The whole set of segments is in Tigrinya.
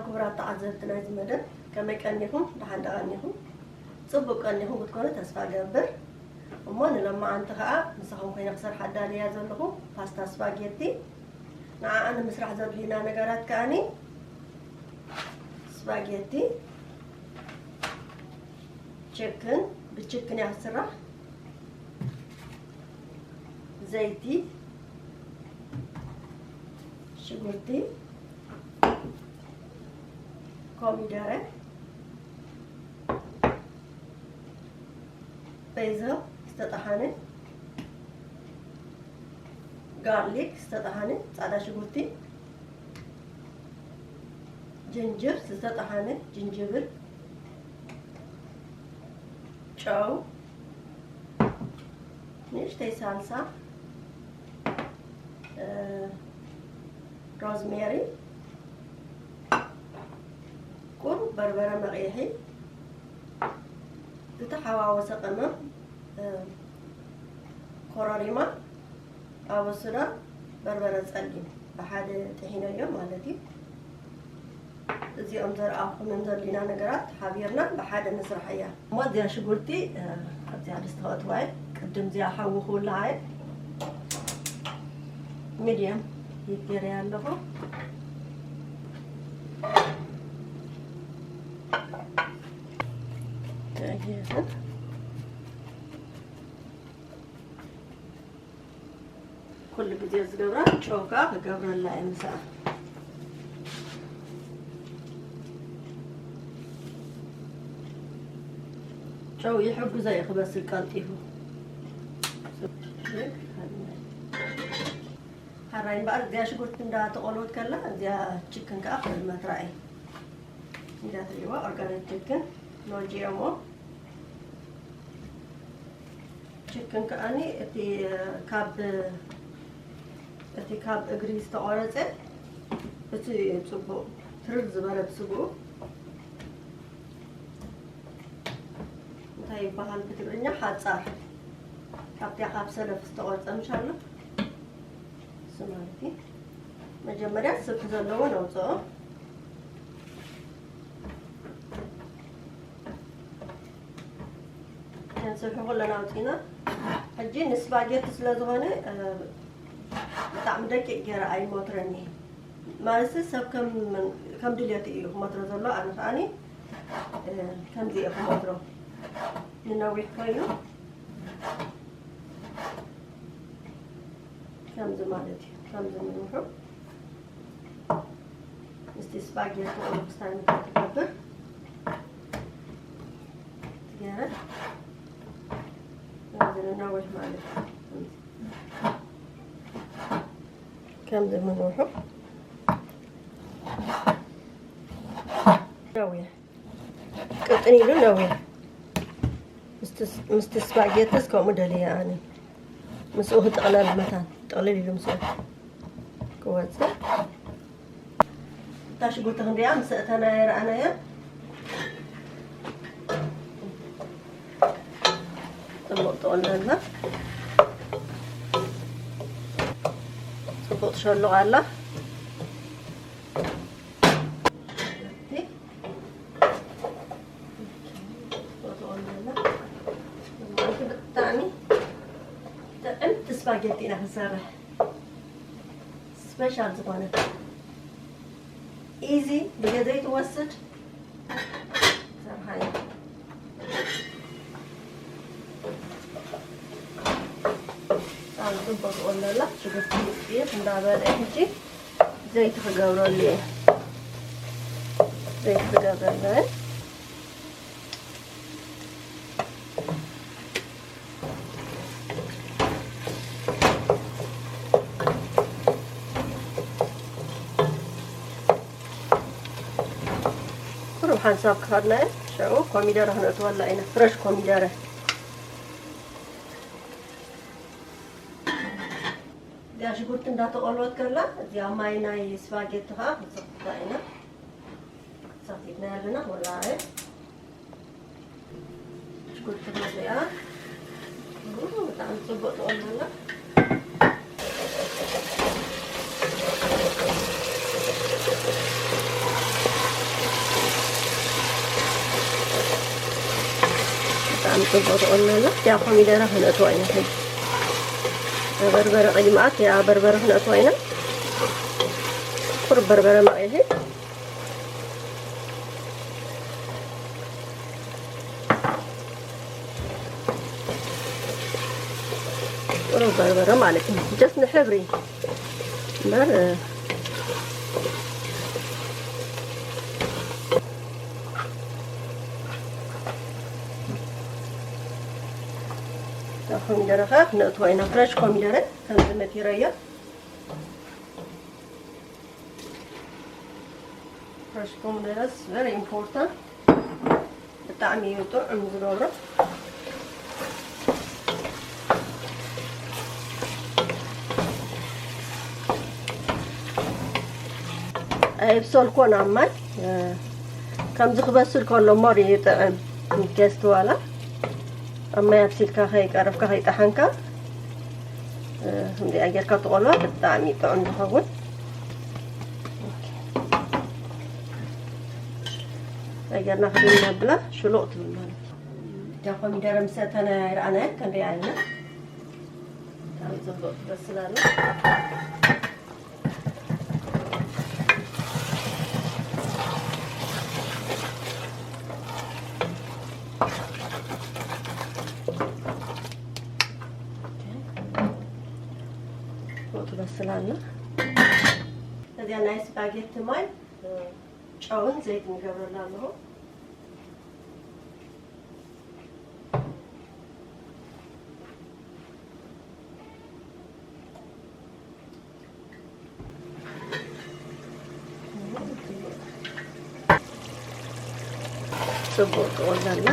ክቡራት ተዓዘብቲ ናይዚ መደብ፣ ከመይ ቀኒኹም? ደሓን ዶ ቀኒኹም? ጽቡቕ ቀኒኹም ክትኮኑ ተስፋ እገብር። እሞ ንሎማዓንቲ ኸኣ ምሳኹም ኮይነ ክሰርሕ ኣዳልያ ዘለኹ ፓስታ ስፓጌቲ። ንዓኣ ንምስራሕ ዘድልዩና ነገራት ከኣኒ ስፓጌቲ፣ ችክን፣ ብችክን እያ ክትስራሕ። ዘይቲ፣ ሽጉርቲ፣ ኮሚደረ፣ በይዘል ዝተጠሓነ፣ ጋርሊክ ዝተጠሓነ፣ ጻዕዳ ሽጉርቲ፣ ጅንጅር ዝተጠሓነ፣ ጅንጅብል፣ ጨው፣ ንእሽተይ ሳልሳ፣ እ፣ ሮዝሜሪ፣ ቁሩብ በርበረ መቕይሒ፣ ዝተሓዋወሰ ቀመም፣ እ፣ ኮረሪማ፣ ኣበሱዳ፣ በርበረ ጸሊም ብሓደ ጥሒነዮ ማለት እዩ። እዚኦም ዘርኣኹምን ዘድልዩና ነገራት ሓቢርና ብሓደ ንስራሕ እያ። እሞ እዚኣ ሽጉርቲ፣ እ፣ ኣብዚኣ ድስቲ ከእትዋ እየ። ቅድም እዚኣ ሓዊ ክውልዓ እየ። ሚድየም ሂት ገይረያ ኣለኹ። ቀይሕን ኩሉ ግዜ ዝገብራ ጨው ከኣ ክገብረላ እየ ምሳኣ። ጨው ይሕግዞ እዩ ክበስል ቀልጢፉ። ሓራይ እምበኣር እዚኣ ሽጉርቲ እንዳተቆልወት ከላ እዚኣ ችክን ከኣ ክጥልመት ራእይ። እንዳትሪእዋ ኦርጋኒክ ችክን፣ ኖ ጂ ኤም ኦ። ችክን ከኣኒ እቲ ካብ፣ እቲ ካብ እግሪ ዝተቆረጸ እቲ ጽቡቕ ትርር ዝበለ ስግኡ እንታይ ይበሃል ብትግርኛ? ሓጻር። ካብቲያ ካብ ሰለፍ ዝተቆርጸ ምሻሎ እሱ ማለት እዩ። መጀመርያ ስብ ዘለዎ ነውፅኦ። ነንስብሒ ኩለን ኣውፂና። ሕጂ ንስፓጌቲ ስለ ዝኾነ፣ እ፣ ብጣዕሚ ደቂቕ ገይረ ኣይሞትረን እየ። ማለት ሰብ ከም፣ ከም ድልየቱ እዩ ክሞትሮ ዘሎ። ኣነ ከኣኒ፣ እ፣ ከምዚ እየ ክሞትሮ። ንነዊሕ ኮይኑ ከምዚ ማለት እዩ። ከምዚ ምንውሑ ምስቲ ስፓጌቲ ኦርክስታይ ምድሪ ትገብር ትገረ ከምዚ ንነዊሕ ማለት እዩ። ከምዚ ምንውሑ ነዊሕ ቅጥን ኢሉ ነዊሕ። ምስቲ፣ ምስቲ ስፓጌትስ ከምኡ ደልየ ኣነ። ምስኡ ክጥቕለል መታን፣ ጥቕልል ኢሉ ምስኡ ክወፅእ። እታ ሽጉርቲ ክንሪኣ ምስ ኣእተናያ ረኣናያ። ጽቡቕ ጥቕለልና። ጽቡቕ ትሸሉቕ ኣላ። ብጣዕሚ ጥዕምቲ ስፓጌቲ ኢና ክንሰርሕ። ስፔሻል ዝኾነ ኢዚ፣ ብገዘይ ትወስድ ሰርሓ እያ። ኣብ ጽቡቅ ትቆሎ ኣላ። ሽጉርቲ ጥይት እንዳበለ ሕጂ ዘይቲ ክገብረሉ እየ። ዘይቲ ክገብረሉ እየ። ቁሩብ ሓንሳብ ክኸድና እየ። ሽዑ ኮሚደረ ክነእትወላ ኢና። ፍረሽ ኮሚደረ። እዚኣ ሽጉርቲ እንዳተቆልወት ከላ፣ እዚኣ ማይ ናይ ስፓጌቲ ከዓ ክንሰክታ ኢና። ሰኪትና ኣለና፣ ወላ እየ። ሽጉርቲ መፅኣ። ብጣዕሚ ፅቡቅ ትቆሎ ኣላ። ጽቡቕ ተቆላላ። ያ ኮሚደረ ክነእትዋ ኢና ሕጂ። በርበረ ቅድሚ ኣት ያ በርበረ ክነእትዋ ኢና። ቁሩብ በርበረ መቒሒ። ቁሩብ በርበረ ማለት እዩ። ጀስት ንሕብሪ እምበር፣ ኮሚደረ ከኣ ክነእትዋ ኢና። ፍረሽ ኮሚደረ ከምዚ መቲረዮ። ፍረሽ ኮሚደረስ ቨሪ ኢምፖርታንት፣ ብጣዕሚ እዩ ጥዑም ዝገብሮ። ኣይብሰልኮን ኣብ ማይ፣ እ፣ ከምዚ ክበስል ከሎ ሞር ይጥዕም። ቴስት ዋላ ኣብ ማይ ኣብሲልካ ከይቀረብካ ከይጠሓንካ፣ እ፣ ከምዚኣ ጌርካ ትቆልዋ ብጣዕሚ ጥዑም ዝኸውን። ጌርና ክድን ነብላ ሽሉቕ ትብል ማለት እዩ። እታ ኮሚደረ ምስ ኣተና ይረኣና ክንሪኣ ኣለና። ብጣዕሚ ጽቡቕ ትበስል ኣላ። ጽቡቕ ትበስል ኣላ። እዚኣ ናይ ስፓጌቲ ማይ፣ ጨውን ዘይትን ይገብረላ ኣለኹ። ጽቡቕ ትቆላላ።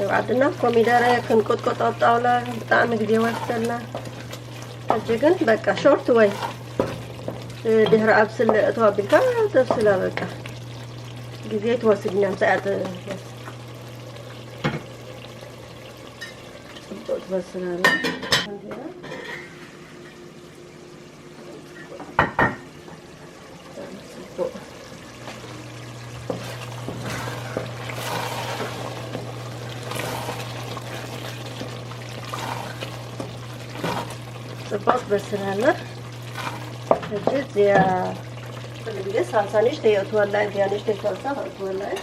ኣብ ዓድና ኮሚደረ ክንቆጥቆጦ ኣብ ጣውላ ብጣዕሚ ግዜ ይወስደልና። ሕጂ ግን በቃ ሾርት ወይ ድሕሪ ኣብስል እተው ኣቢልካ ተብስላ በቃ። ግዜ ትወስድ ኢና ምሳኣ ት-፣ ጽቡቕ ትበስል ኣላ። ጽቡቕ። ጽቡቕ ትበስል ኣላ። ሕጂ እዚኣ ኩሉ ግዜ ሳልሳ ንእሽተይ የእትወላ፣ እዚኣ ንእሽተይ ሳልሳ ከእትወላ እየ።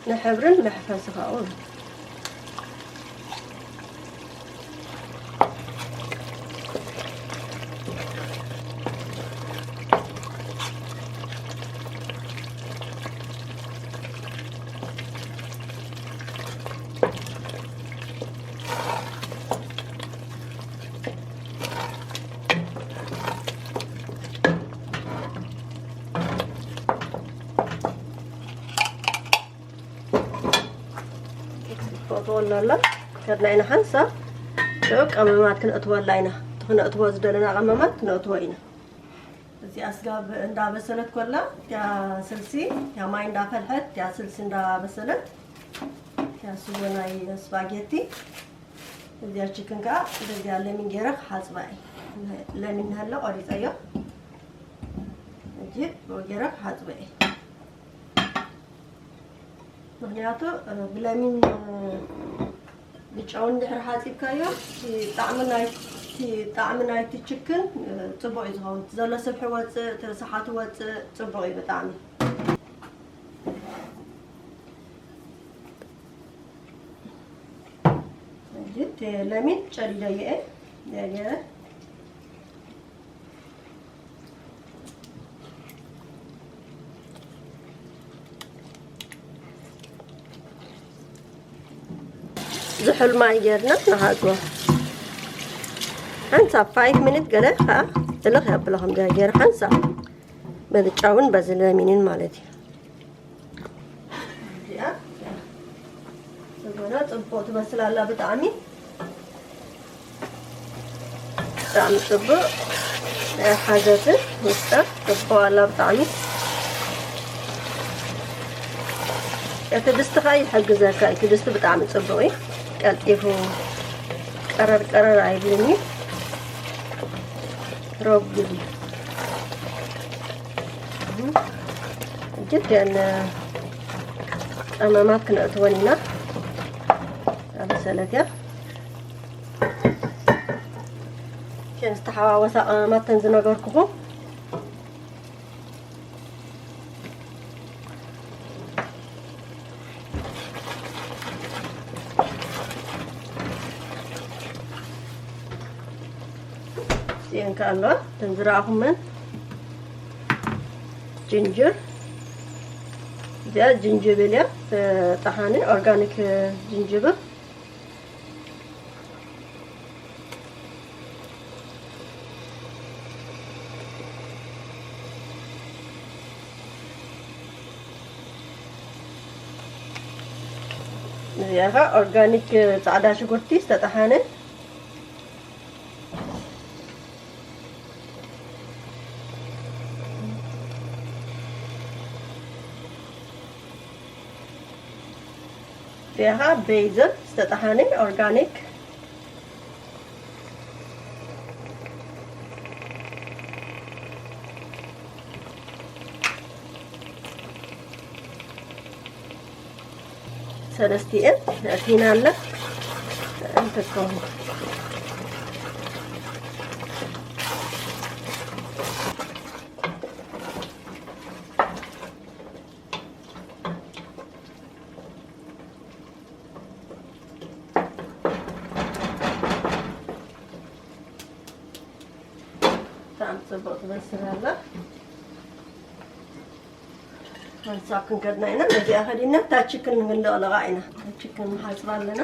ንሕብርን መሕፈሲ ኻኡ። ትወላ ኣላ። ከድና ኢና ሓንሳብ ጨው ቀመማት ክነእትወላ ኢና። እቲ ክነእትዎ ዝደለና ቀመማት ክነእትዎ ኢና። እዚኣ ስጋ ብ-፣ እንዳበሰለት ኮላ፣ እቲኣ ስልሲ፣ እቲኣ ማይ እንዳፈልሐት፣ እቲኣ ስልሲ እንዳበሰለት፣ እቲኣ ስጎ ናይ ስፓጌቲ፣ እዚኣ ቺክን ከኣ እንደዚኣ ለሚን ገይረ ክሓጽባ እየ። ለሚን ሃለ ቆሪጸዮ። እጂ ብኡ ገይረ ክሓጽባ እየ። ምኽንያቱ፣ እ፣ ብለሚን፣ እ፣ ብጨው እንድሕር ሓጺብካዮ፣ እቲ ጣዕሚ ናይ፣ እቲ ጣዕሚ ናይቲ ችክን፣ እ፣ ጽቡቕ እዩ ዝኸውን። እቲ ዘሎ ስብሒ ወጽእ፣ እቲ ርሳሓት ወጽእ፣ ጽቡቕ እዩ ብጣዕሚ። ሕጂ እቲ ለሚን ጨዲደዮ እየ፣ ገለ ገለ ዝሑል ማይ ጌርና ንሃግቦ። ሓንሳብ ፋይቭ ሚኒት ገለ ኸዓ እልኽ የብሎ፣ ከም ገለ ገይረ ሓንሳብ በዚ ጨውን በዚ ለሚንን ማለት እዩ። እዚኣ ስጎና ጽቡቕ ትበስል ኣላ ብጣዕሚ። ብጣዕሚ ጽቡቕ ሓዘትን ውስጣ ጽቡቕ ኣላ ብጣዕሚ። እቲ ድስቲ ኸኣ ይሕግዘካ፣ እቲ ድስቲ ብጣዕሚ ጽቡቕ እዩ። ቀልጢፉ ቀረር ቀረር ኣይብልን እዩ። ረጒድ እዩ። እጅግ ያን ቀመማት ክነእትወን ኢና። ኣበሰለት እያ። ከም ዝተሓዋወሳ ቀመማት ተን ዝነገርኩኹም። እዚአን ከኣ ኣለዋ፣ እተን ዝረኣኹመን ጅንጅር። እዚኣ ጅንጅብል እያ፣ ጠሓኒ ኦርጋኒክ ጅንጅብል። እዚኣ ኸዓ ኦርጋኒክ ጻዕዳ ሽጉርቲ ዝተጠሓነ። እዚኣ ኸዓ ቤይዘል ዝተጠሓነ ኦርጋኒክ። ሰለስቲኤን ኣእቲና ኣለ እንትከውን ብጣዕሚ ጽቡቕ ትበስል ኣላ። ሓንሳብ ክንከድና ኢና። ነዚኣ ከዲና እታ ችክን ክንለቕለቓ ኢና። እታ ችክን ንሓጽባ ኣለና።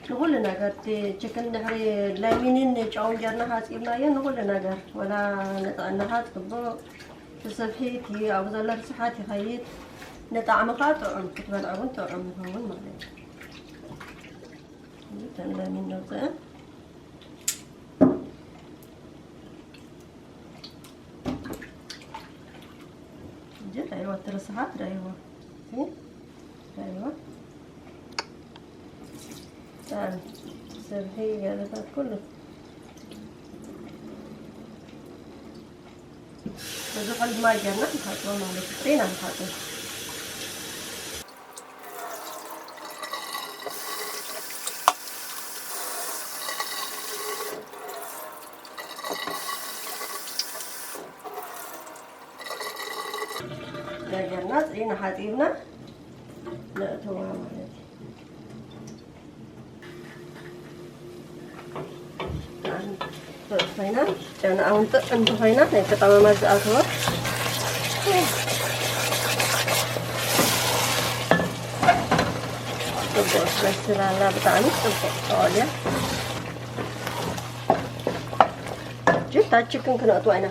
ንኹሉ ነገር እቲ ችክን ድሕሪ ለሚንን ጨውን ጌርና ሓጺብናዮ ንኹሉ ነገር ወላ ንጥዕናኻ ጽቡቕ፣ እቲ ስብሒ እቲ ኣብኡ ዘሎ ርስሓት ይኸይድ፣ ንጣዕሚ ኸኣ ጥዑም፣ ክትበልዖ እውን ጥዑም ይኸውን ማለት እዩ። እተን ለሚን ነውፅአን። እጀት ኣይዋ ትርስሓት ዳይዋ። ዳይዋ። ጣዕሚ ስብሒ ገለታት ኩሉ። ብዙሕ ማይ ጌርና ንሓፅቦ ማለት እዩ። ጥሪና ንሓፅቦ። ገርና ጽሪና ሓጺብና ነእትዋ ማለት እዩ። ኮይና ጨና እውን ጥዕምቲ ኮይና ናይ ተቃማማት ዝኣተወ ጽቡቅ ትመስል ኣላ። ብጣዕሚ ጽቡቅ ተዋልያ። ጅታ ችክን ክነእትዋ ኢና።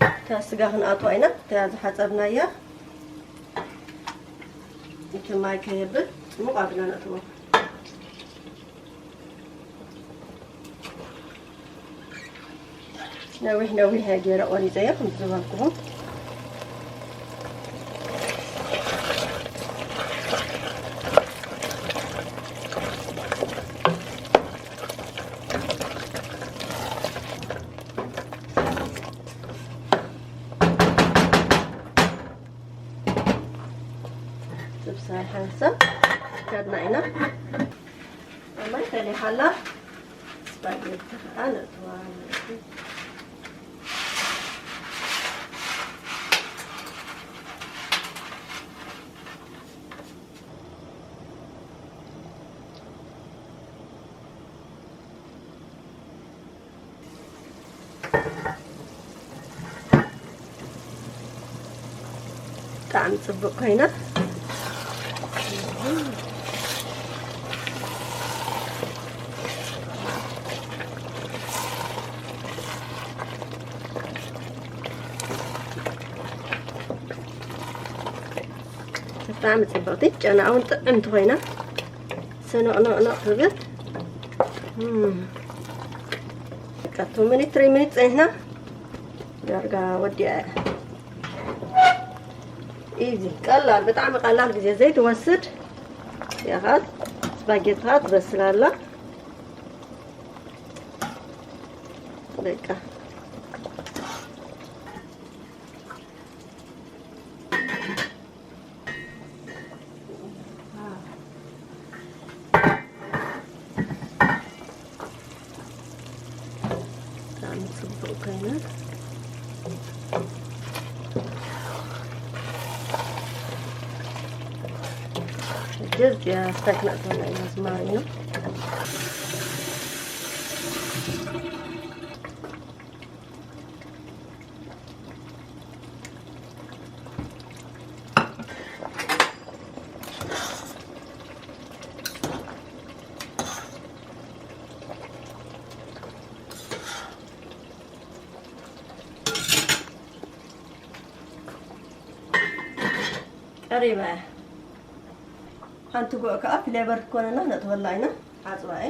እታ ስጋ ክንኣትዋ ኢና። እታ ዝሓጸብናያ እቲ ማይ ከየብል ጽሙቕ ኣቢልና ነእትዎ። ነዊሕ ነዊሕ እየ ገይረ ቆሪፀዮ፣ ከምቲ ዝበልኩኹም። ጥብሳ ሓንሳብ ከድና ኢና። ማይ ፈሊሓ ኣላ። ስፓጌቲ ከዓ ነእትዋ ማለት እዩ። ብጣዕሚ ጽቡቕ ኮይና። ብጣዕሚ ጽብቕቲ፣ ጨናኣ እውን ጥዕምቲ ኮይና። ሰነቕነቕነቕ ትብል። እም። በቃ ቱ ሚኒት፣ ትሪ ሚኒት ጸኒሕና። ዳርጋ ወዲኣ። ኢዚ ቀላል፣ ብጣዕሚ ቀላል ግዜ ዘይትወስድ። ያኻት ስፓጌቲኻ ትበስል ኣላ። በቃ። ብጣዕሚ ጽቡቕ ኮይና። ሕጂ እዚኣ ስታይክ ነእትወላ ኢና ዝማሪ ነው። ቀሪባ እያ። ሓንቲ ጉዕ ከኣ ፍሌቨር ክትኮነና ነእትወላ ኢና። ዓጽባ እየ።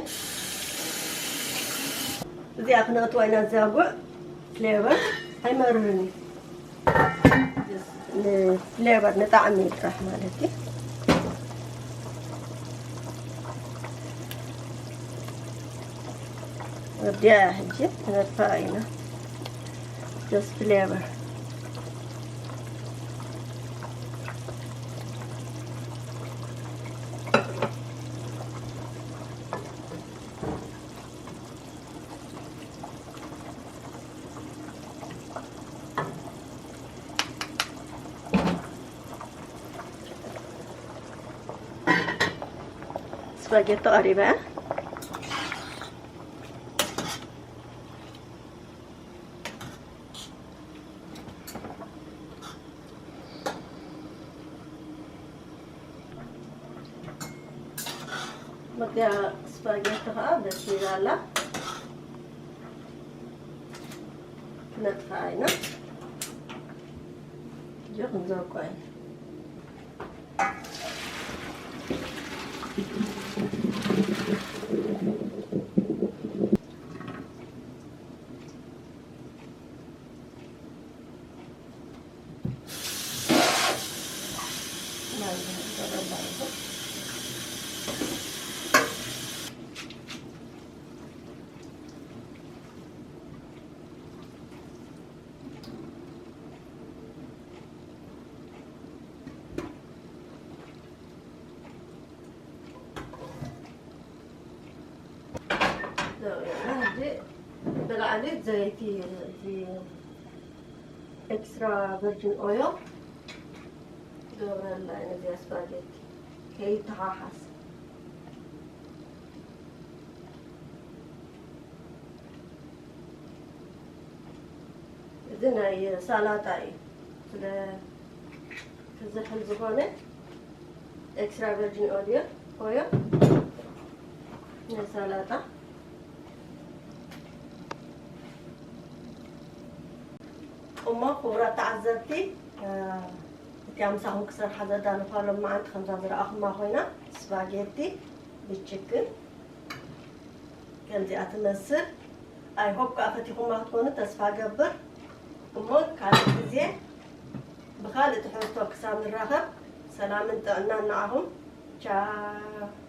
እዚኣ ክነእትዋ ኢና። እዚኣ ጉዕ ፍሌቨር ኣይመርርን እዩ። ንፍሌቨር ንጣዕሚ ጥራሕ ማለት እዩ። ወዲያ ሕጂ ክነጥፍኣ ኢና። Just ፍሌቨር። ስፓጌቲ ቀሪበ። መግቢያ ስፓጌቲ ከዓ በሲላ ኣላ። ክነጥፍኣ ኢና። እዚኦ ክንዘርቆ ኢና። ብላዕሊ ዘይቲ፣ እዚ ኤክስትራ ቨርጂን ኦይል ገብረላ ነዚኣ ስፓጌቲ ከይተሓሓስ። እዚ ናይ ሳላጣ እዩ። ስለ ክዝሕል ዝኾነ ኤክስትራ ቨርጂን ኦሊዮ ኦዮ ናይ ሳላጣ። እሞ ክቡራት ተዓዘብቲ፣ እቲ ምሳኹም ክሰርሓ ዘዳለኹዋ ሎማዓንቲ ከምዛ ዝረኣኹማ ኮይና ስፓጌቲ ብችክን ከምዚኣ ትመስል። ኣይ ሆፕ ከዓ ፈቲኹማ ክትኮኑ ተስፋ ገብር። እሞ ካልእ ግዜ ብኻልእ ትሕዝቶ ክሳብ ንራኸብ ሰላምን ጥዕናን ንዓኹም። ቻው።